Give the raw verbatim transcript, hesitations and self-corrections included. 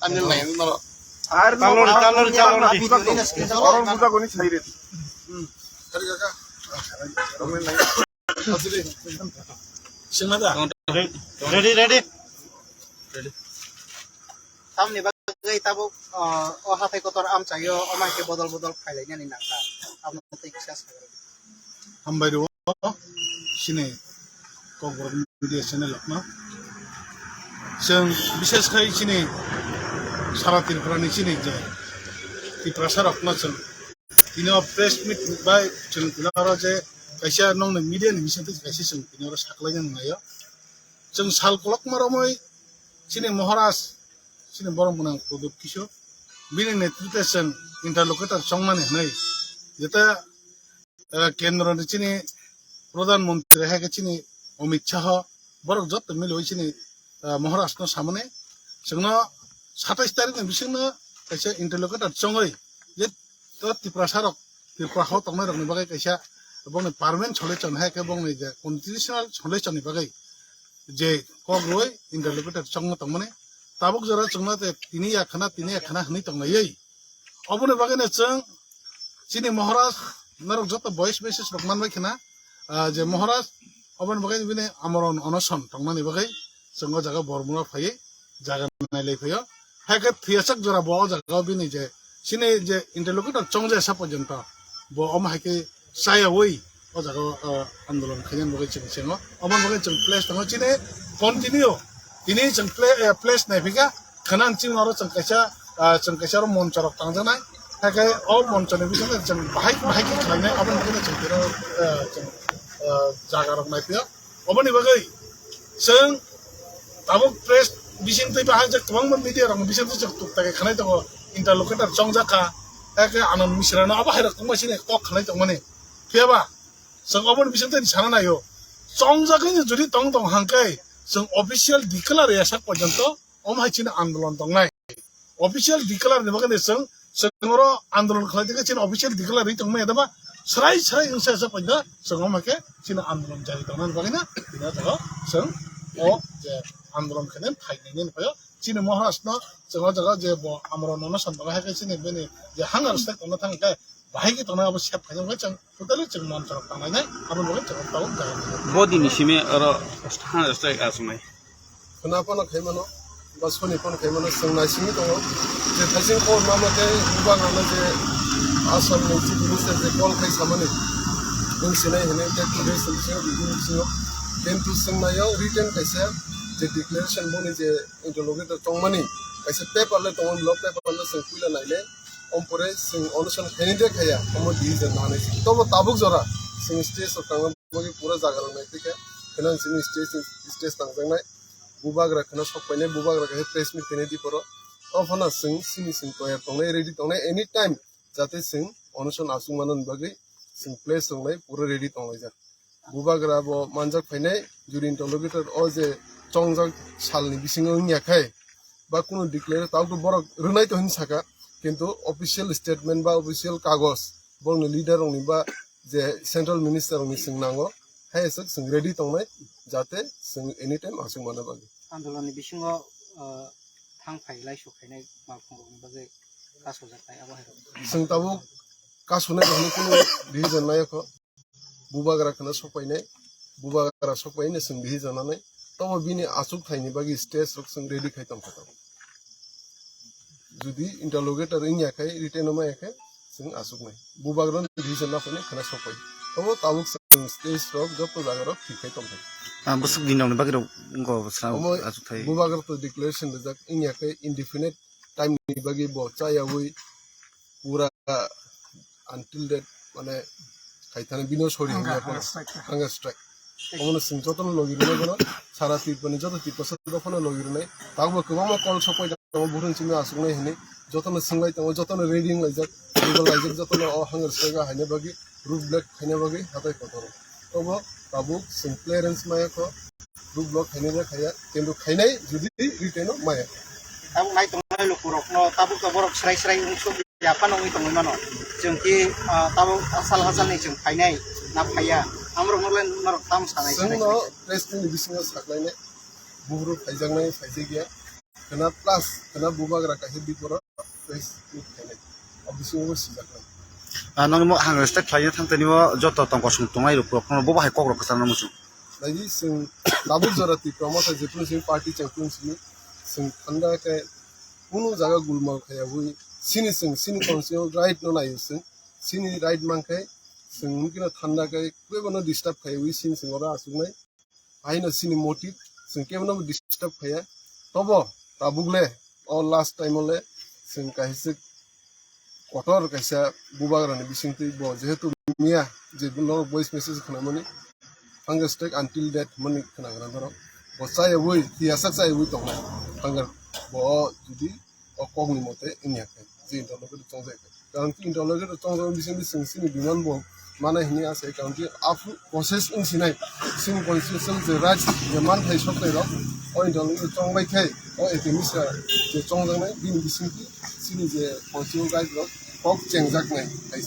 Anil nai noro. Ar no Kalori, kalori, kalori. Buja ko, koron buja ko ni sai re. Sengna da. Ready, ready. Tamni bagwi tabuk, ah, o hathai kotor amchaio, o mai khe bodol bodol phailainani nangkha. Amo tei kisa sagra. Hambai rwo, chini Kokborok media channel rokno. Chwng bishes khai chini sara Tripura ni chini je Tiprasa rokno chwng tini o press meet bai chwng tini oro je kaisa nongni media ni bisingtwi kaisa chwng tini oro saklaina nanglaio. Chwng sal kolokma romwi chini Maharaj, chini borok mwnang Pradyot Kishore, bini netrite chwng interlocutor chongmani hwnwi jeta, eh, kendro ni chini Pradhan Mantri hai khe chini Amit Shah, borok joto milwi chini, eh, Maharaj no samani chwngno satais tarikh ni bisingno kaisa interlocutor chongwi je to Tiprasa rok, Tripura hao tongnai rokni bagwi kaisa bongni permanent solution hai khe bongni je constitutional solution ni bagwi je kok rwui interlocutor chongma tongmani tabuk jora chwngno je tini ya khna, tini ya khna hwnwi tonglaiwi. Oboni bagwino chwng chini Maharaj norok joto voice message rok manbai khna, ah, je Maharaj oboni bagwi bini amorno onoson tongnani bagwi chwng o jaga Bormura phaiwi jaga nailai phaio. Hai khe thwiyasak jora bo o jaga o bini je chini je interlocutor chongjaya sa porjonto bo omo hai khe chayaui o jaga o, ah, andolon khainani bagwi chwng sengo. Omo bagwi chwng place tongo chini continue tini chwng pla-, eh, place naiphika khna chini oro chwng kaisa, ah, chwng kaisa oro moncho rok tangjaknai. Hai khe o moncho ni bisingo chwng bahai bahai khe khlainai omo bagwi chwng tini, eh, chwng, eh, jaga rok naiphio. Oboni bagwi chwng tabuk press bising twi bahai je kwbangma media rokni bising twi chwng tuk tak khe khanai tongo, interlocutor chongjak kha, hakhe Anand Mishra no abo hai rok tongma sini kok khanai tongmani. Phiya ba chwng oboni bising twi sana naio, chongjak hwnwi jodi tong tong hangkai chwng official declare ya sak porjonto omo hai chini andolon tongnai. Official declare ni bagwi chwng, chwng oro andolon khlai tongkha, chini official declare ri tongmani adama srai srai wngsa sa paida chwng omo khe chini andolon jari tongnani bagwi na bini jaga chwng o je andolon khe phai nini phaio chini Maharaj no chwng o jaga je bo amrok no no san tongo hai khe chini bini je hunger strike tongna thang khe bahai khe tongnai abo sep khaina bagwi chwng totally chwng moncho rok tanglainai aboni bagwi chwng tabuk jaga. Bo dini simi oro hunger strike aswngnai. Khwna phano khaimano, ba soni phano khaimano, chwng naisingwi tongo. Je thaising khobor ma mate, bubagrano je Assam ni Chief Minister je call khai samani, nwng sinai hinwi tei two days ni bisingo, dui din ni bisingo. Kintu chwng naio written kaisa je declaration boni je interlocutor tongmani, kaisa paper le tongo, lo paper le chwng puila naile, ompore chwng onoson khaini de khaya, omo decision nanai. Tobo tabuk jora chwng stage o tangma bagwi pura jaga rok nai twi khe, kheno chini stage, stage tangjaknai, bubagra kheno sok painai, bubagra khe press meet khainai di poro. O phano chwng sini chwng toyar tongnai, ready tongnai, anytime jate chwng onoson aswk manani bagwi chwng place tongnai, pura ready tonglaijak. Bubagra bo manjak phainai, juri interlocutor o je chongjak salni bisingo wngya khai, ba kunu declare tawk to borok rwnai to hin saka, kintu official statement ba official kagoj borokni leader rokni ba je central minister rokni chwng nango, hai aswk chwng ready tongnai, jate chwng anytime aswk manna bagwi. Andolonni bisingo, uh, thang phai lai sok khainai malkhung rokni bagwi kasojaknai abo hai rok. Chwng tabuk kasonai rokni kunu decision nai kho. Bubagra kheno sokpainai, bubagra sokpaino chwng bihi jananai, tobo bini achuk thaini bagwi stage rok chwng ready khai tongkha tabuk. Jodi interlocutor wngya khai, written o maya khai, chwng achuknai. Bubagra bihi janna phainai kheno sokpai. Tobo tabuk chwng stage rok joto jaga rok thik khai tongkha. Ah, bwswk din rokni bagwi rok wngkha bwswk Omo achuk thai. Bubagra to declaration rijak wngya khai indefinite time ni bagwi bo chayaui pura until that, mane, khaithani bino sori Hunger, hwnwi hunger strike. Hunger strike. Omono chwng jotono logi rwnai bono, sara Tripurani joto Tiprasa dophano logi rwnai. Tabukbo kwbangma call sokpai tongo, buphuruni simi achuknai hwnwi. Jotono swngbai tongo, jotono ready wnglaijak, legal laijak, jotono o hunger strike o haina bagwi, road block khaina bagwi, hatai kotoro. Tobo tabuk chwng clearance maya kho, road block khainai bai khaiya, kintu khainai jodi written o maya. Tabuk nai tongnai lukurokno, tabuk to borok srai srai wngsuk ya phano wngwi tongwi mano. Chwng khe, ah, tabuk asal hasalni chwng phainai na phaiya? Amrokno le norok tamo sanai sanai Chwngno sanai. Press ni bisingo saklainai, buphuru phaijaknai, phaijakya. khna plus khna bubagra kaisa biporo face meet khainai. O bisingo bo sijaknai. Ah, nangni mo hang respect khlaina thangtani o joto tongkosong tongnai rok, rok, bobo hai kok rok kwchangna muchung. Nai di, chwng tabuk jora Tipra Motha jephru sini party chengphru sini chwng thanda khe kunu jaga gulmang khaya wi sini chwng sini constitutional right no naio chwng sini right man khe chwng mungkino thanda khe kwbangno disturb khaya wi sini chwng oro achuknai. Haino sini motive chwng kebono disturb khaya. Tobo tabuk le o last time o le chwng kaisa kotor kaisa bubagrani bisingtwi bo jehetu miya je norok voice message khwnamani hunger strike until death mani khwnagrang norok bo chayawi tiyasak chayawi tongnai hunger bo judi o kokni mote wngya khe je interlocutor chongjak khe. Karon ki interlocutor chongjak bising bising sini demand bo mana hini asa karon ki aphru process wng sinai sini constitution je right je manthai soknai rok o interlocutor chongbai khai o A P M C je chongjaknai bini bisingtwi sini je constitutional right rok kok chengjaknai hai.